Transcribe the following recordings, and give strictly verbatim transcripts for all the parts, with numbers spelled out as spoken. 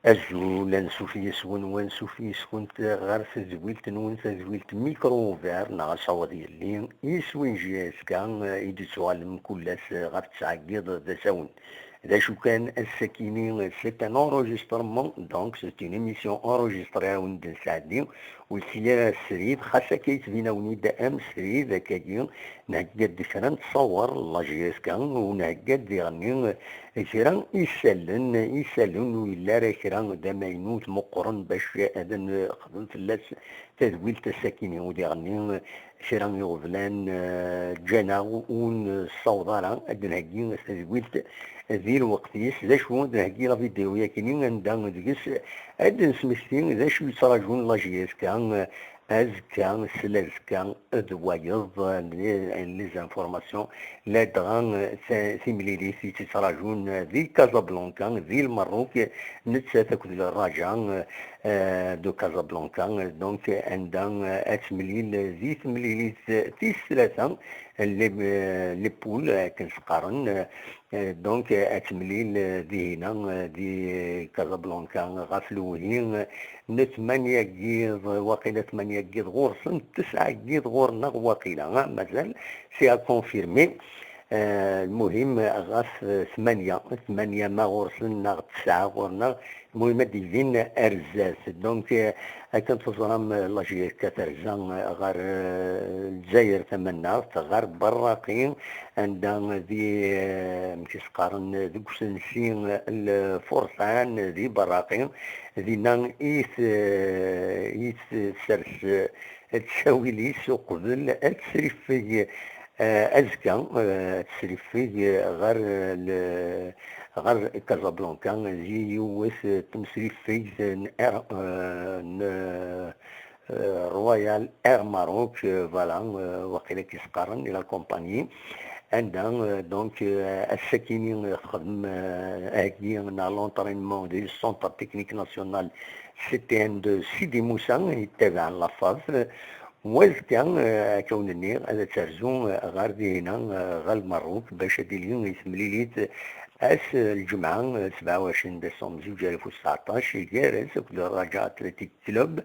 Azul, ansuf yes-wen, wansuf yes-kent ɣer tedwilt-nwen, tadwilt Micro Ouvert, neɣ asawaḍ yelli, iswi n J S K, i d-tuɣalem kul ass ɣef tesɛa n yiḍ d asawen. D acu kan, ass-akini, c'est un enregistrement, donc c'est une émission enregistrée, awen-d-nesɛeddi, ur yesli ara srid, xas akka yettbin-awen-id am srid, akkagi, nhegga-d kra n ttṣawer, la J S K, u nhegga-d diɣenni kra isallen, isallen ur yelli ara kra d amaynut meqqren bac ad nexdem fell-as tadwilt ass-akini, u diɣenni kra iɣeblan, eh, ǧǧan-aɣ ur nessaweḍ ara ad d-nheggi tadwilt di lweqt-is. D acu ad d-nheggi la vidéo-yakini anda deg-s ad d-nesmekti d acu yettraǧun la J S K, eh, azekka, s lazekka d wayeḍ, eh, les, les informations, ladɣa, eh, ta-, timlilit i tt-yettraǧun, eh, di Casablanca, di Lmerruk, eh, nettat akked Raja, eh, eh, de Casablanca, eh, donc, eh, anda, eh, ad temlil, eh, di temlilit, eh, tis tlata, eh, les, eh, les poules, eh, akken s-qqaren, eh, eh, donc, eh, ad temlil, eh, dihina, eh, di Casablanca, ɣef lewhi, eh, n tmanya n yiḍ, waqila tmanya n yiḍ ɣur-sen, tesɛa n yiḍ ɣur-neɣ waqila, ah, mazal, c'est à confirmer. Eh, lmuhim, ɣef, eh, tmanya, tmanya ma ɣur-sen neɣ tesɛa ɣur-neɣ, lmuhim ad d-ibin ar zdat. Donc, eh, akken teẓram, eh, la J S K terza, eh, ɣer, eh, Lezzayer tamaneɣt, ɣer Berraqi, anda di, eh, amek i s-qqaren, deg usensi, eh, Lfurṣan, di Berraqi, dinna i t-, eh, i tessers, eh, ttawil-is uqbel ad tesriffeg, eh, azekka, eh, ad tesriffeg, eh, ɣer, eh, le-, ɣer Casablanca, di yiwet, eh, temsriffegt n Air, eh, n, eh, Royal Air Maroc, eh, voilà, eh, waqila k-, s-qqaren, la compagnie. Anda, eh, donc, eh, ass-akini, eh, texdem, eh, aheggi neɣ l'entraînement di Centre Technique National C T N de Sidi Moussa, yettabaɛ la FAF. Wazekka, eh, akka wen-nniɣ, ad terzu, eh, ɣer dihina, eh, ɣer Lmerruk, bac ad d-tili i temlilit ass, eh, lǧemɛa, eh, sebɛa u ɛecrin décembre zuǧ alaf u tseɛṭac, gar-as akked Raja Athletic Club,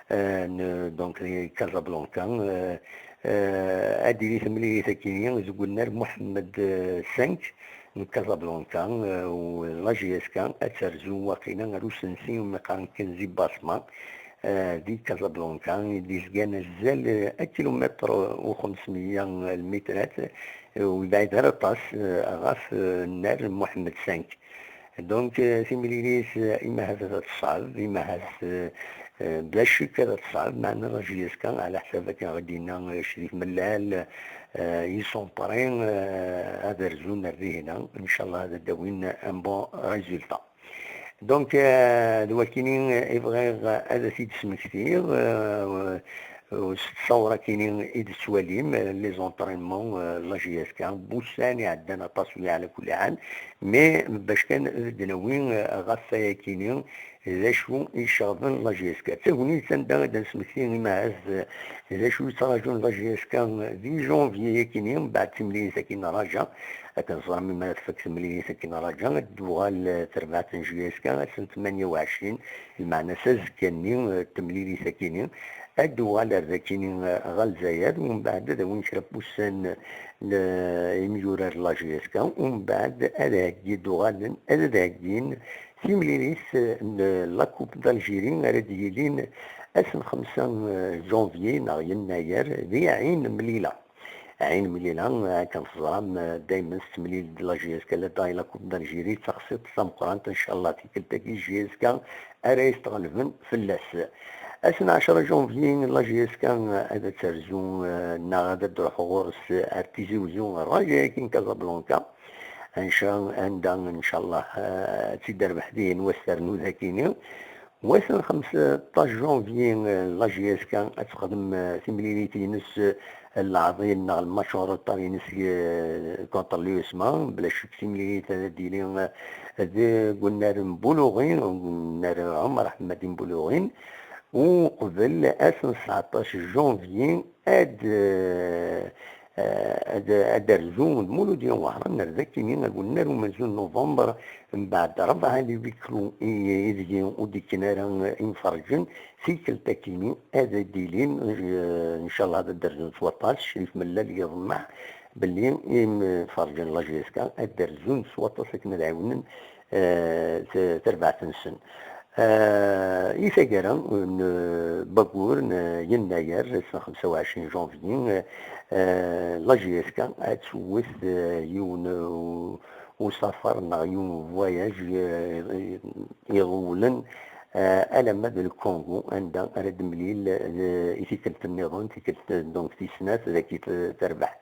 eh, n, donc, di Casablanca, eh, eh, ad d-tili temlilit akini deg unnar Mohamed, eh, cinq n Casablanca, eh, u la J S K ad terzu waqila ar usensi umi qqaren Kenzi Basma, eh, di Casablanca, i d-yezgan azal, eh, akilumitr u xemsmeyya lmitrat, eh, ur yebɛid ara aṭas, eh, ɣef, eh, nnar Mohamed cinq. Donc, eh, timlilit, eh, ima ahat ad teṣɛeb, ima ahat, eh, eh, bla ccek ad teṣɛeb, meɛna la J S K, ɛla ḥsab akken ɣ-d-yenna, eh, Crif Mellal, eh, ils sont prêts, eh, ad rzun ar dihina, ncallah ad d-awin un bon résultat. Donc, eh, d wakini, eh, i bɣiɣ, eh, ad t-id-smektiɣ, eh, eh, s ttṣawra-kini i d-tettwalim, eh, les entraînements, eh, la J S K, n wussan iɛeddan aṭas wi ɛla kulli ḥal, mais bac kan ad d-nawi, eh, ɣef wayakini, d acu i iceɣben la J S K. D tagnit anda ad d-nesmekti, ima ahat, eh, d acu yettraǧun la J S K di janvier-yakini, mbeɛd timlilit-agi n Raja, akken teẓram, imi ara tfak temlilit-agi n Raja, ad d-tuɣal, eh, terbaɛt n J S K ass n tmanya u ɛecrin, lmeɛna s azekka-nni, eh, temlilit-akini, ad d-tuɣal ar dakini, eh, ɣer Lezzayer, umbeɛd ad awin kra n wussan, eh, imyurar n la J S K, umbeɛd ad heggi d-uɣalen, ad, ad heggin timlilit, eh, n la Coupe d'Algérie ara d-yilin ass n xemsa, eh, janvier neɣ yennayer di Ɛin Mlila. Ɛin Mlila, eh, akken teẓram, eh, daymen tettemlil-d la J S K ladɣa i la Coupe d'Algérie, d taxṣiṭ tameqqrant, ncallah tikkelt-agi J S K ara yesɣelben fell-as. Ass n ɛecra janvier, la J S K, eh, ad terzu, eh, neɣ ad d-truḥ ɣur-s, eh, ar Tizi Uzzu, Raja-agi n Casablanca. Anca, anda, ncallah, eh, ad tt-id-terbeḥ dihin, wa s-ternu dakini. Wass n xemseṭṭac janvier, eh, la J S K ad texdem, eh, timlilit-ines, eh, n leɛḍil neɣ lmatch en retard-ines, eh, contre l'U S M A. Bla ccek timlilit ad d-yili, eh, deg unnar n Buluɣi, unnar Ɛmer Ḥemmadi n Buluɣi. Uqbel ass n tseɛṭac janvier ad, eh, Eh, ad, ad d-rzu d Mulud Wehran ar dakini, deg unnar umenzu n november, mbeɛd rebɛa n les huis clos i, ideg ur d-kkin ara imferrǧen, tikkelt akini ad d-ilin, eh, ncallah ad d-rzun s waṭas. Crif Mellal yeḍmeɛ belli imferrǧen n la J S K ad d-rzun s waṭas akken ad ɛiwnen, eh, t-, tarbaɛt-nsen. Eh, i taggara n, eh, Bagur n, eh, Yennayer, ass n xemsa u ɛecrin janvier, eh, eh, la J S K ad tewwet, eh, yiwen, eh, u-, usafar neɣ yiwen n voyage, eh, iɣewlen, eh, alamma d le Congo, anda ara d-temlil, eh, i tikkelt nniḍen, tikkelt, donc, tis snat, dagi t-, terbeḥ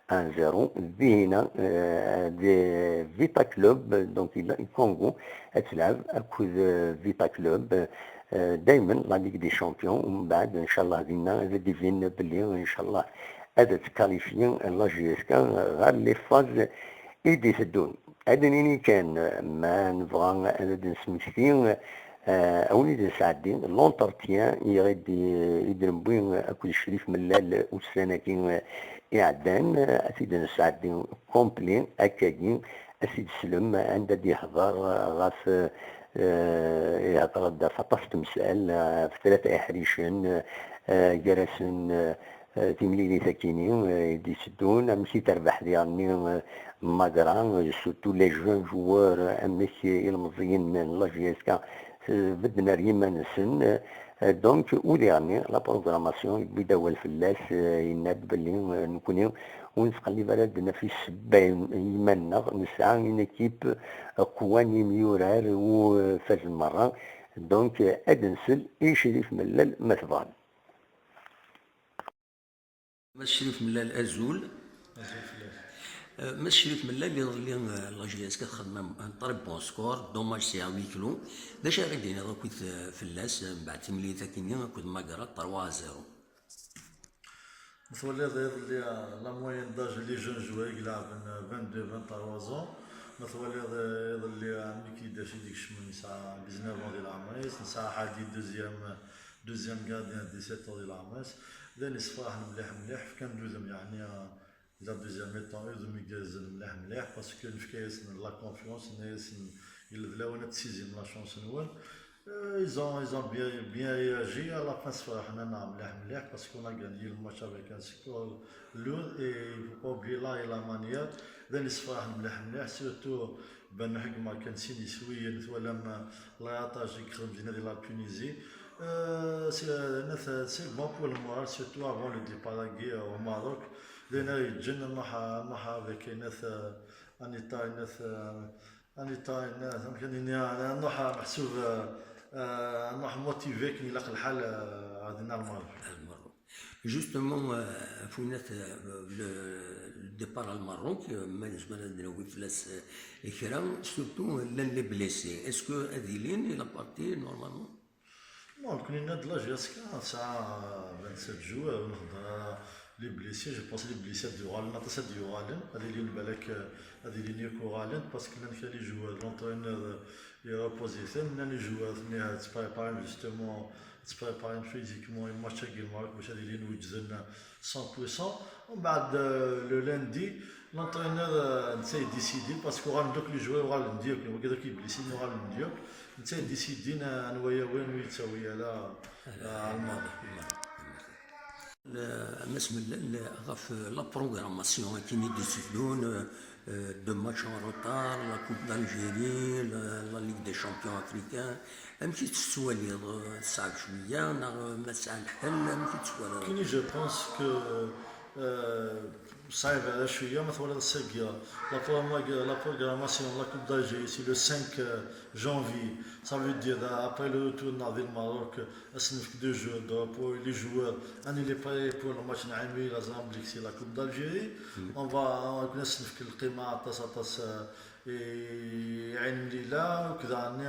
un zéro. Dihina, eh, d Vita Club, donc, yella i Congo, ad telɛeb akked, eh, Vita Club, eh, daymen la Ligue des Champions, umbeɛd, ncallah, dinna ad d-ibin belli, ncallah, ad tettkalifi la J S K ɣer les phases i d-iteddun. Ad d-nini kan, ma nebɣa ad d-nesmekti, eh, a win i d-nesɛeddi l'entretien i ɣ-, i d-, i d-newwi akked Crif Mellal ussan-agi iɛeddan, ad t-id-nesɛeddi complet akkagi, ad t-id-teslem anda d-ihder ɣef, eh, ihder-d ɣef aṭas n temsal, ɣef tlata iḥricen, eh, gar-asen, eh, eh, timlilit akini, eh, i d-itteddun, amek i terbeḥ diɣenni, eh, Magra, eh, surtout les jeunes joueurs, eh, amek ilmeẓyen n la J S K, eh, bedden ar yiman-nsen, eh, donc, u diɣenni, la programmation, yewwi-d awal fell-as, eh, yenna-d belli, eh, nekkni ur nettqellib ara ad d-naf issebba i yiman-nneɣ, nesɛa une équipe, eh, qwan imyurar, u, eh, fazen merra, donc, eh, ad nsel i Crif Mellal ma tebɣam. Mass Crif Mellal, azul. Azul fell-ak. Euh, Mass Crif Mellal, iḍelli, euh, la J S K txedm un, un très bon score, dommage c'est à huis clos. D acu ara d-tiniḍ akkit, euh, fell-as, euh, mbeɛd timlilit akini akked Magra, trois à zéro? Ma twaliḍ iḍelli, euh, la moyenne d'âge les jeunes joueurs i ilɛeben, euh, vingt-deux, vingt-trois ans. Ma twaliḍ, euh, iḍelli, euh, Miki Daci i d-ikecmen, yesɛa dix-neuf ans di leɛmer-is, nesɛa Ḥadi deuxième, deuxième gardien, dix-sept ans di leɛmer-is. D ayen yessefraḥen mliḥ mliḥ, fkan-d udem, yeɛni, euh, di la deuxième mi-temps, udem igerrzen mliḥ mliḥ, parce que nefka-yasen la confiance, nenna-yasen, yella d lawan ad tessizim la chance-nwen. Euh, ils ont, ils ont bien, bien réagi. À la fin, sefraḥen-aneɣ mliḥ mliḥ, parce qu'on a gagné le match avec un score lourd, et il faut pas oublier l'art et la manière. D ayen yessefraḥen mliḥ mliḥ, surtout Ben Ḥegma kan sin iswiyen, twalam, euh, la attaque i yexdem dinna di la Tunisie. Euh, c'est, euh, c'est bon pour le moral, surtout avant le départ-agi, euh, au Maroc. D ayen ara yeǧǧen ad nruḥ, ad nruḥ avec, euh, un état, euh, un état, euh, amek ad nini, ad nruḥ meḥsub, euh, euh, ad nruḥ motivé akken ilaq lḥal, euh, ɣer dinna ar Lmerruk. Justement, euh, Fouinat, euh, le, le départ à Lmerruk, euh, ma nezmer ad d-nawi fell-as, euh, kra, surtout, euh, llan les blessés. Est-ce que ad ilin, il a parti normalement? Non, nekkni nenna-d la J S K tesɛa vingt-sept joueurs, ur nehder ara les blessés, je pense les blessés ad d-uɣalen, aṭas ad d-yuɣalen, ad ilin balak, euh, ad ilin yakk uɣalen, parce que llan kra les joueurs, l'entraîneur, euh, irepoziten, llan les joueurs-nni ad ttpréparen justement, ad ttpréparen physiquement i match-agi n Lmerruk bac ad ilin weǧden cent pour cent. Umbeɛd, euh, le lundi, l'entraîneur, euh, netta yeddisidi, parce que uɣalen-d akk les joueurs, uɣalen-d yakk, wagi d akk iblisiyen uɣalen-d yakk, netta yeddisidi anwa yawi, anwa yettawi ara, euh, ar Lmerruk. Le-, Mass Mellal, ɣef la programmation akken i d-itteddun, euh, deux matchs en retard, la Coupe d'Algérie, la, la Ligue des Champions africains, amek i tt-tettwaliḍ? Teṣɛeb cwiya neɣ ma tesɛa lḥel, amek i tt-twalaḍ? Kini, je pense que, euh, ṣɛib ara cwiya, ma twalaḍ ass-agi, la pro-, la programmation, la Coupe d'Algérie, c'est le cinq, euh, janvier. Ça veut dire, euh, après le retour neɣ di Lmerruk, ad s-nefk deux jours de repos, les joueurs, ad nili prêts pour le match n ɛemmi, la Zamblek, c'est la Coupe d'Algérie. On va, ad s-nefk lqima aṭas, aṭas, euh, i Ɛin Mlila, akked daɣen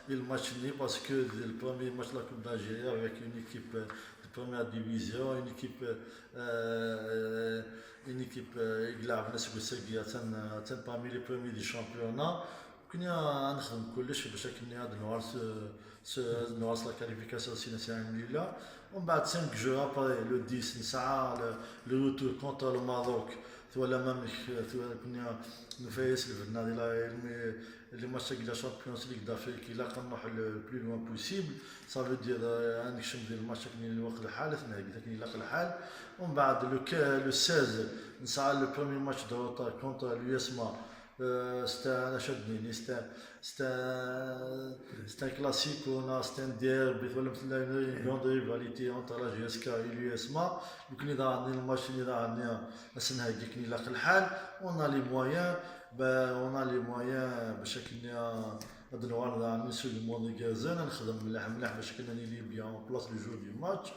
i le match-nni, parce que le premier match de la Coupe d'Algérie avec une équipe, euh, de première division, une équipe, euh, une équipe, euh, i ilɛeben aseggas-agi, attan, attan parmi les premiers du championnat. Kni ad nexdem kullec bac akken ad nuɣal s, s, ad nuɣal s la qualification s Sina Sɛid Mlila. Umbeɛd cinq jours après, le dix, nesɛa le, le retour contre le Maroc. Twalam amek, twa-, kni nufa-yas lbenna di la, les matchs de la Champions League d'Afrique, ilaq ad nruḥ le plus loin possible. Ça veut dire, euh, ad nekcem di lmatch akken ilaq lḥal, ad t-nheggi akken ilaq lḥal. Umbeɛd, le, le seize, nesɛa le premier match de retard contre l'U S M A. Euh, c'est un, acu ad d-nini, c'est un, c'est un, c'est un classico, neɣ c'est un derby, twalam tella une grande rivalité entre la J S K et l'U S M A. Nekkni daɣen lmatch-nni daɣen ad s-nheggi akken ilaq lḥal. On a les moyens, ben, on a les moyens bac akken ad nuɣal daɣen s ugmuḍ igerrzen, ad nexdem mliḥ mliḥ bac akken ad nili bien en place le jour du match.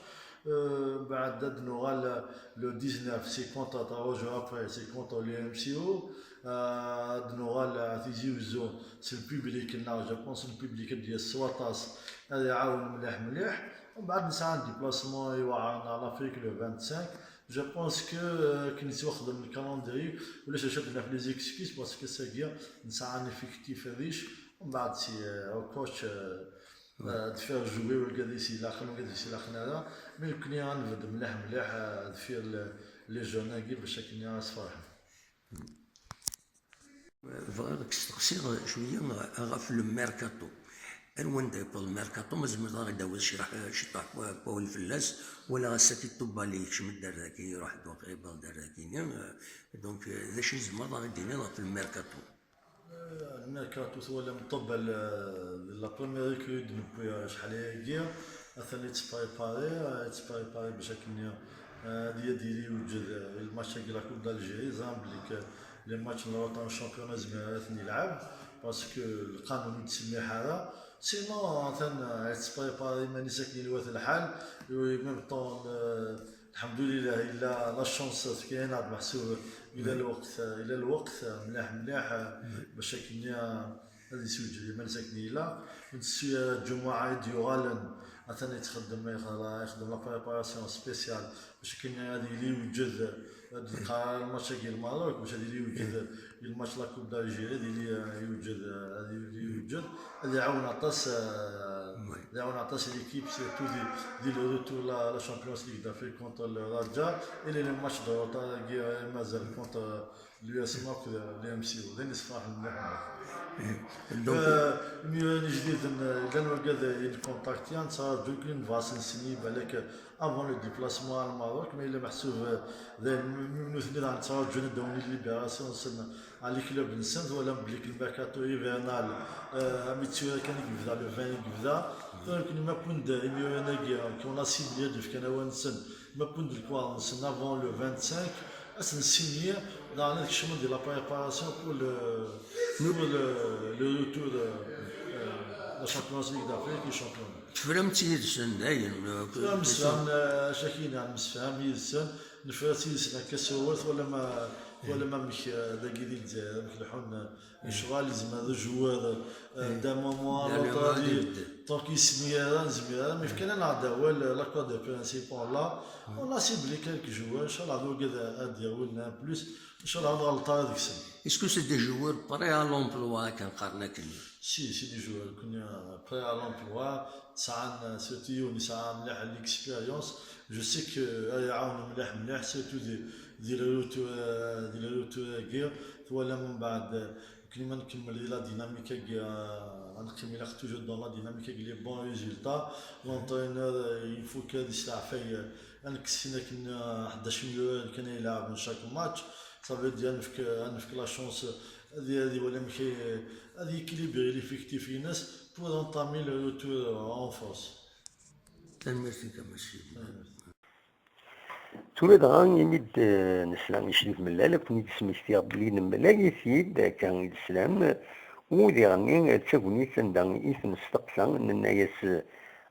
Euh, mbeɛd ad nuɣal le dix-neuf, c'est contre, trois jours après, c'est contre le M C O. Euh, ad nuɣal à Tizi Ouzou, c'est le public, là, je pense le public ad d-yas s waṭas, ad iɛawen mliḥ mliḥ. Mbeɛd nesɛa un déplacement iweɛren à l'Afrique le vingt-cinq. Je pense que, euh, akken yettwaxdem le calendrier, ulac acu ad d-naf les excuses, parce que sagi nesɛa un effectif riche. Mbeɛd si, euh, au coach, euh, euh, ad d-faire jouer urgad-is ilaqen, urgad-is ilaqen ara. Mais nekkni ad nbedd mliḥ mliḥ, euh, deffir le, les jeunes-agi bac akken ad sferḥen. Bɣiɣ ad k-steqsiɣ cwiya ɣef le mercato. Ar wanda yewweḍ le mercato? Ma tzemreḍ ad aɣ-d-tawiḍ craḥ, ciṭuḥ n wawal fell-as, wala ass-agi Ṭubali yekcem-d ar dagi, iruḥ-d waqila yewweḍ-d ar dagi-nni. Donc, d acu i tzemreḍ ad aɣ-d-tiniḍ ɣef le mercato? Le mercato, twalam Ṭubal, euh, la première recrue d-newwi acḥal ayagi, atan yettprépari, yettprépari bac akken, euh, ad yili yewǧed, euh, i lmatch-agi la Coupe d'Algérie. Ẓran belli que les matchs n le retard n championnat zmir ara ten-yelɛeb, parce que lqanun ur d-semmiḥ ara. Sinon, atan, euh, yettprépari iman-is akken yelwat lḥal, et en même temps, euh, lḥemdulillah, yella la chance tefka-yaneɣ-d meḥsub, yella lweqt, yella lweqt mliḥ mliḥ, bac akken ad yeswejjed iman-is akken yella. Ur d-tessu ara Ǧumuɛa i d-yuɣalen, atan yettxeddem, ixeddem la préparation spéciale, bac akken ad yili yewjed, ad d-neqqar ara lmatch-agi n Lmerruk, bac ad yili yewjed i lmatch la Coupe d'Algérie, ad yili, euh, yewjed, euh, ad yili yewjed, ad iɛawen aṭas, euh, ad iɛawen aṭas l'équipe, surtout di, di le retour la, la Champions League d'Afrique contre le Raja, et les matchs de retard-agi, euh, mazal contre, euh, l'U S M A akked, euh, le M C O. D ayen yessefraḥen mliḥ mliḥ. Donc, euh, imyuran ijdiden, euh, llan wigad i nkontakti, nettraǧu kan ad nsenyi balak avant le déplacement ar Lmerruk, ma yella meḥsub, euh, d ayen, nutni daɣen ttraǧun ad d-awin libération-nsen ar les clubs-nsen. Twalam belli le mercato hivernal, euh, armi d tura kan i yebda, le vingt i yebda. Tura nekkni ma wwin-d imyuran-agi, euh, qu'on a ciblé, ad d-fken awal-nsen, ma wwin-d lekwaɣeḍ-nsen avant le vingt-cinq, ad sen-nsinyi, daɣen ad kecmen di la préparation pour le, pour le, le retour, euh, euh, la Champions League d'Afrique et championnat. Teframt yid-sen dayen, euh, Teframt yid-sen, euh, acu akka i nemsefham yid-sen, nefra-tt yid-sen akka s wawal, twalam, euh, twalam amek, euh, dagi di Lezzayer, amek leḥḥun, euh, lecɣal, yezmer d joueur, euh, d'un moment à l'autre, ad i-, tant qu'il yesmi ara, nezmir ara, mais fkan-aneɣ-d awal, euh, l'accord de principe, on l'a, on a ciblé quelques joueurs, inchallah, d wigad ad d-yawin un plus, inchallah, ad nɣelṭ ara deg-sen. Est-ce que c'est des joueurs prêts à l'emploi, akken qqaren akken? Si, c'est des joueurs, kunni, euh, prêts à l'emploi, sɛan, euh, surtout yiwen yesɛa mliḥ l'expérience. Je sais que, euh, ad iɛawen mliḥ mliḥ, surtout di, di le retour, euh, di le retour-agi. Twalam mbeɛd, euh, nekkni ma nkemmel di la dynamique-agi, euh, ad neqqim ilaq toujours dans la dynamique-agi, les bons résultats. L'entraîneur, euh, il faut que ad isteɛfay, euh, ad nekkes sin akken, euh, ḥdac imyurar kan ay ilɛeben chaque match. Ça veut dire ad nefk, ad nefk la chance, ad, ad iwali amek ay, ad yéquilibri l'effectif-ines pour entamer le retour en force. Tanemmirt-ik a Mass Sidna. Tura dɣa, imi d-, eh, nesla i Crif Mellal, ad ken-id-smektiɣ belli nemlal-it-id akka i d-teslam, u diɣenni d tagnit anda i t-nesteqsa, nenna-yas, eh,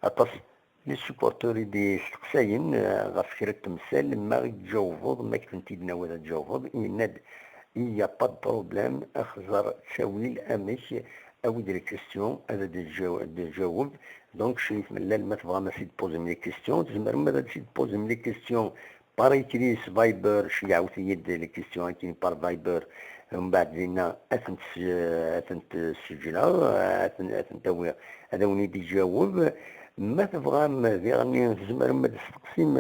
aṭas n les supporters i d-isteqsayen, eh, ɣef kra n temsal, ma i d-tjawbeḍ, ma k-tent-id-nawi ad tjawbeḍ, yenna-d, il y a pas de problème, axẓer ttawil amek, awi-d les questions, ad d-tjaw-, d-tjaweb. Donc, Crif Mellal, ma tebɣam ad s-id-posem les questions, tzemrem ad s-id-posem les questions par écrit s Viber, ceyyɛet-iyi-d les questions-agi par Viber, mbeɛd dinna ad tent-, ad tent-sǧelleɣ, ad tent-, ad tent-awiɣ, ad awen-id-iǧaweb. Ma tebɣam diɣen tzemrem ad d-testeqsim,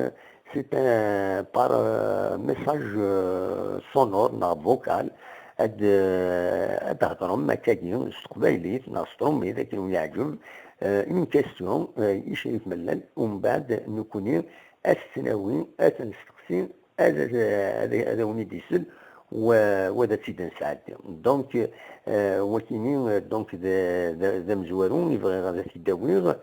c'est un, par, euh, message, euh, sonore neɣ vocal, ad, euh, ad d-thedrem akkagi s teqbaylit neɣ s trumit akken wen-yeɛǧeb, euh, une question, euh, i Crif Mellal, umbeɛd nekkni ad tt-nawi, ad tt-nesteqsi, ad, ad, ad, ad awen-id-isel, wa, wa ad tt-id-nesɛeddi. Donc, euh, wakini, euh, donc, d, d, d amezwaru i bɣiɣ ad t-id-awiɣ.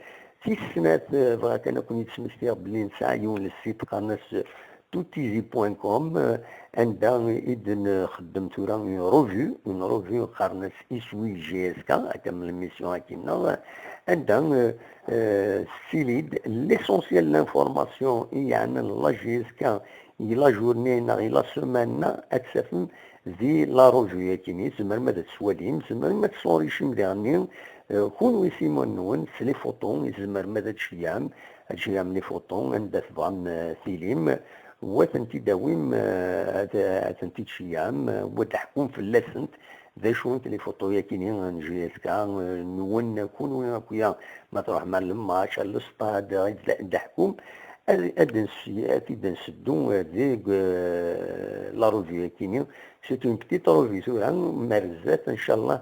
Tis snat, euh, bɣiɣ kan ad ken-id-smektiɣ belli nesɛa yiwen le site qqaren-as, euh, toutizi point com, euh, anda i d-nxeddem tura une revue, une revue qqaren-as Iswi G S K, akka m l'émission-agi-nneɣ, anda, euh, euh, tessili-d l'essentiel l'information i yeɛnan la G S K i la journée neɣ i la semaine-a, ad tt-tafem di la revue-agi-nni, tzemrem ad tt-twalim, tzemrem ad tessuricem diɣenni, euh, kunwi s iman-nwen, s les photos, i tzemrem ad tceyyɛem, ad tceyyɛem les photos, anda tebɣam, euh, tilim, wa tent-id-awim, euh, ad, ad tent-id-ceyyɛem, euh, wa d-ḥkum fell-asent, d acu-tent les photos-agi-nni n G S K, euh, nwen kunwi akk-ya, ma tṛuḥem ar le match, ar le stade, ad d-, d-ḥkum, ad, ad nsi-, ad t-id-nseddu, euh, deg, euh, la revue-agi-nni. C'est une petite revue tura, ma ar zdat, ncallah,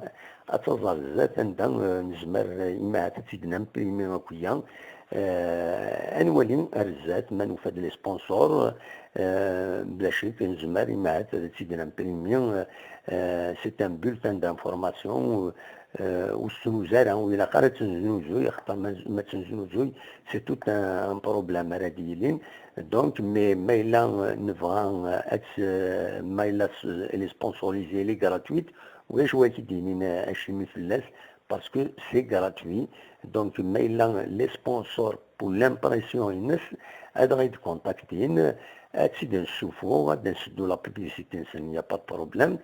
ad taẓ ar zdat, anda, euh, nezmer, euh, imahat ad tt-id-nimprimi akk-ya. Euh, ad nwali ar zdat, ma nufa-d les sponsors, euh, bla ccek, nezmer imahat ad tt-id-nimprimi, euh, euh, c'est un bulletin d'information, euh, ur tettnuzu ara, ur ilaq ara ad tettnuzuy, axaṭer ma, ma tettnuzuy, c'est tout un, un problème ara d-yilin. Donc, mais ma yella, euh, nebɣa, euh, ad tt-, euh, ma yella s-, elle est sponsorisée, elle est gratuite, ulac wa k-id-yinin, euh, acimi fell-as, parce que c'est gratuit. Donc, ma yella les sponsors pour l'impression-ines, ad ɣ-id-contactin, ad tt-id-nessuffuɣ, ad d-nseddu la publicité-nsen, il n'y a pas de problème.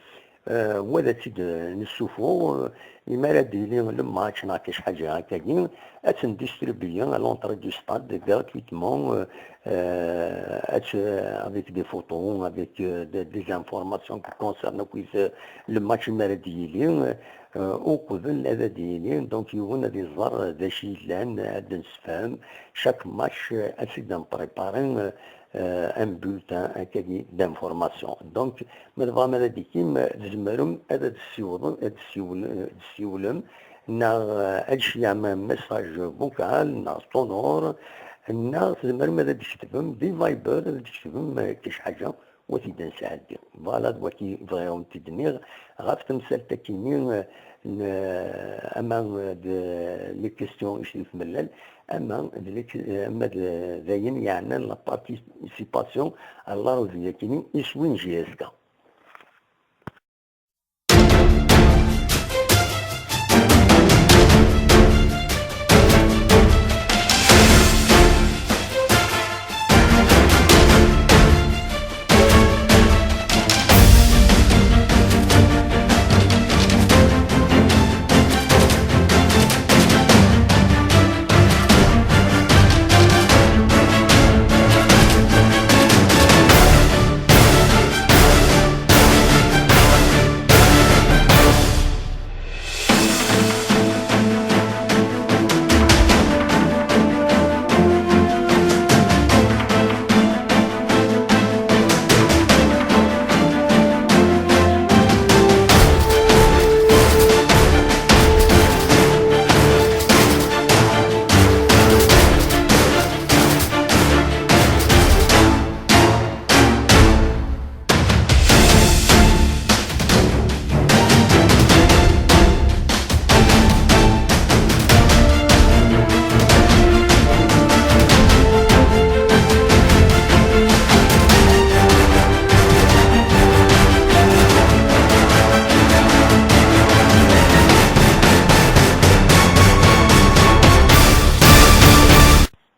Euh, wa ad tt-id-nessuffuɣ, euh, imi ara d-yili le match neɣ kra ḥaǧa akkagi, ad tt-ndistribuyi à l'entrée du stade gratuitement, euh, euh, ad tt-, avec des photos, avec, euh, des, des informations qui concernent akk, euh, le match imi ara d-yili, euh, uqbel ad d-yili, donc yiwen ad iẓer d acu yellan, ad d-nessefhem, chaque match, euh, ad tt-id-nprépari, euh, euh, un bulletin akkagi d'information. Donc, ma tebɣam ad d-tikim, tzemrem ad d-tessiwḍem, ad d-tessiwlem, ad d-tessiwlem, neɣ, euh, ad d-tceyyɛem un message vocal, neɣ sonore, neɣ tzemrem ad d-tketbem di Viber, ad d-tketbem, euh, kra ḥaǧa, wa t-id-nesɛeddi. Voilà, d waki bɣiɣ ad wen-t-id-nniɣ ɣef temsalt-agi-nni, euh, n, euh, ama, euh, d les questions i Crif Mellal, ama d les, ama d, d ayen yeɛnan la participation à la revue-agi-nni Iswi n G S K.